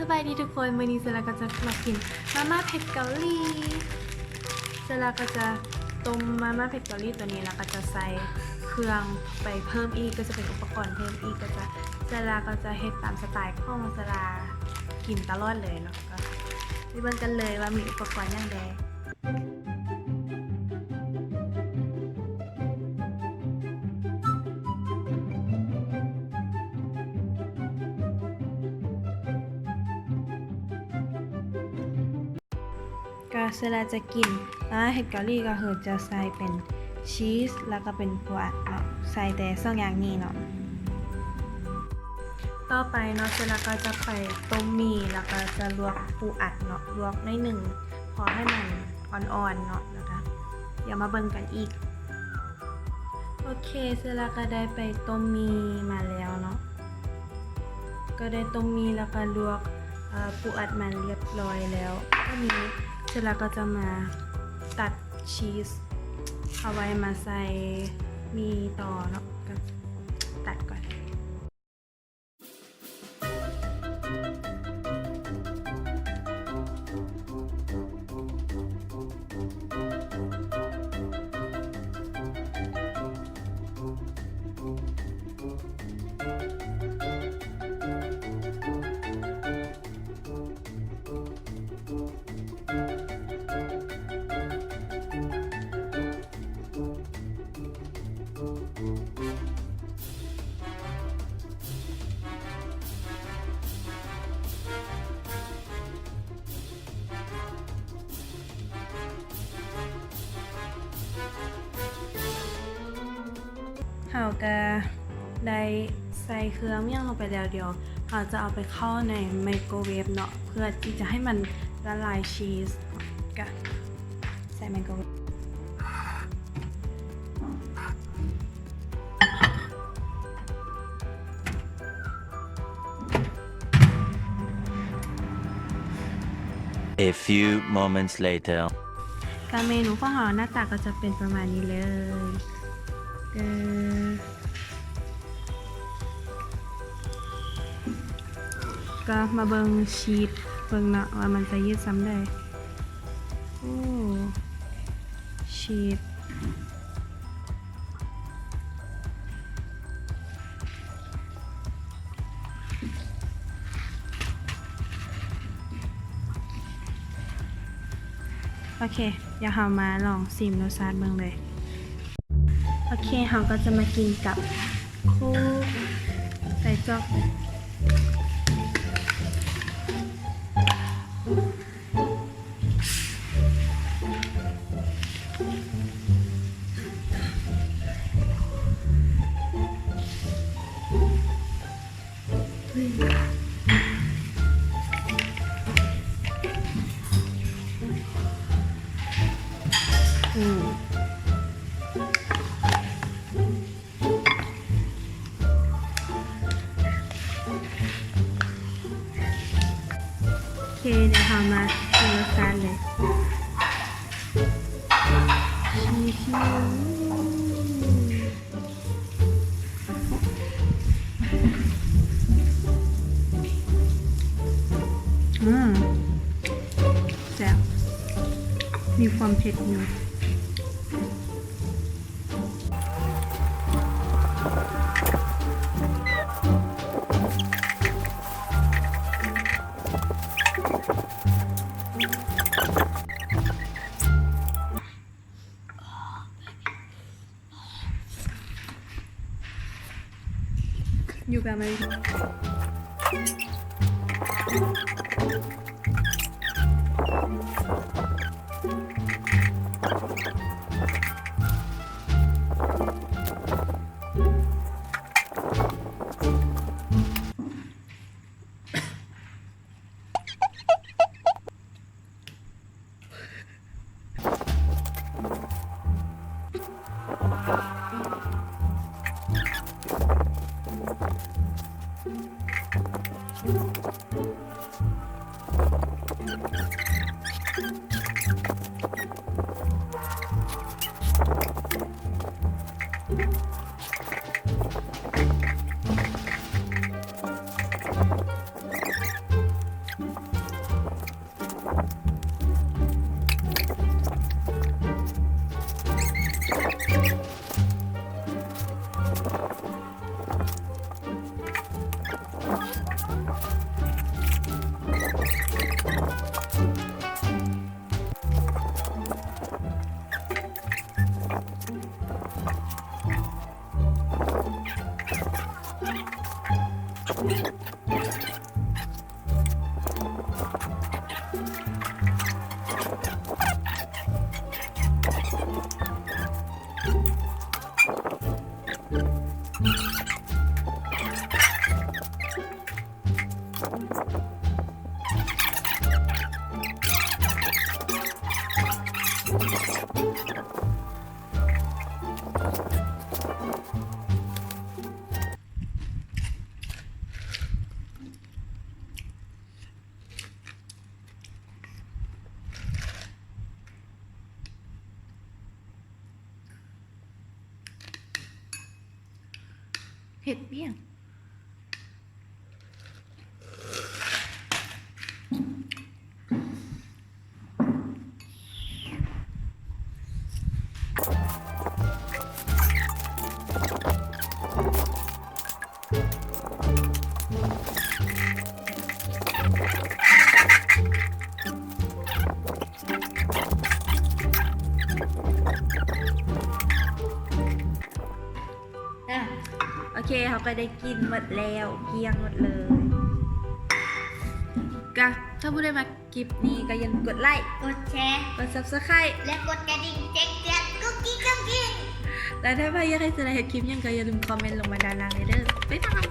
ສະບາຍດີທຸກຄົນ, ມື້ນີ້ເຊລາກໍຈະມາກິນມາມ່າເຜັດເກົາຫຼີ. ເຊລາກໍຈະຕົ້ມມາມ່າເຜັດເກົາຫຼີຕົວນີ້ ແລ້ວກໍຈະໃສ່ເຄື່ອງໄປເພີ່ມອີກ, ກໍຈະເປັນອຸປະກອນເພີ່ມອີກ, ກໍຈະ ເຊລາກໍຈະເຮັດຕາມສະໄຕຂອງເຊລາ ກິນຕະຫຼອດເລີຍເນາະ. ກໍໄປເບິ່ງກັນເລີຍວ່າມີອຸປະກອນຫຍັງແດ່. ກໍເວລາຈະກິນມາເຮັດເກົາຫຼີ ກໍຄືຈະໃສ່ເປັນຊີສ ແລ້ວກໍເປັນປູອັດເນາະ, ໃສ່ແຕ່ສອງຢ່າງນີ້ເນາະ. ຕໍ່ໄປເນາະ ເຊລາກໍຈະໄປຕົ້ມໝີ່ ແລ້ວກໍຈະລວກປູອັດເນາະ, ລວກໜ້ອຍໜຶ່ງ ພໍໃຫ້ມັນອ່ອນໆເນາະ, ແລ້ວກໍດຽວມາເບິ່ງກັນອີກ. ໂອເຄ ເຊລາກໍໄດ້ໄປຕົ້ມໝີ່ມາແລ້ວເນາະ, ກໍໄດ້ຕົ້ມໝີ່ ແລ້ວກໍລວກ ເອີ ປູອັດມາລຽບຮ້ອຍແລ້ວ. ອັນນີ້ເຊລາກໍຈະມາຕັດຊີສເອົາໄວ້ມາໃສ່ໝີ່ຕໍ່ເນາະ, ກໍຕັດກ່ອນ. ເຮົາກະໄດ້ໃສ່ເຄື່ອງຫຍັງລົງໄປແລ້ວ, ດຽວເຮົາຈະເອົາໄປເຂົ້າໃນໄມໂຄຣເວຟເນາະ ເພື່ອທີ່ຈະໃຫ້ມັນລະລາຍຊີສ. ກະໃສ່ໄມໂຄຣເວຟ. A few moments later. ກະເມນູຂອງເຮົາໜ້າຕາກໍຈະເປັນປະມານນີ້ເລີຍ. ເອີ ກໍມາເບິ່ງຊີສເບິ່ງເນາະ ວ່າມັນຈະຍືດສ່ຳໃດ. ໂອ້ ຊີສ. ໂອເຄ ດຽວເຮົາມາລອງຊີມລົດຊາດເບິ່ງເລີຍ. ໂອເຄ ເຮົາກໍຈະມາກິນກັບໂຄກ ໃສ່ຈອກ. ອືມ ໂອເຄ ດຽວເຮົາມາຊີມລົດຊາດເລີຍ. ອືມ ແຊບ ມີຄວາມເຜັດຢູ່. ຢູ່ແບບໃດ? ໂ ເຮັດຫຍັງ? ອ່ະ ໂອເຄ ເຮົາກໍໄດ້ກິນໝົດແລ້ວ ກ້ຽງໝົດເລີຍ. ກະ ຖ້າຜູ້ໃດມັກຄລິບນີ້ກໍຢ່າລືມກົດໄລ ກົດແຊ ກົດ Subscribe ແລະ ກົດກະດິ່ງແຈ້ງເຕືອນ ກຸກກິກກຸກກິກ. ແລະ ຖ້າໃຜຢາກໃຫ້ສະໄລເຮັດຄລິບຫຍັງ ກໍຢ່າລືມຄອມເມັນລົງມາດ້ານລ່າງເດີ. ບາຍບາຍ.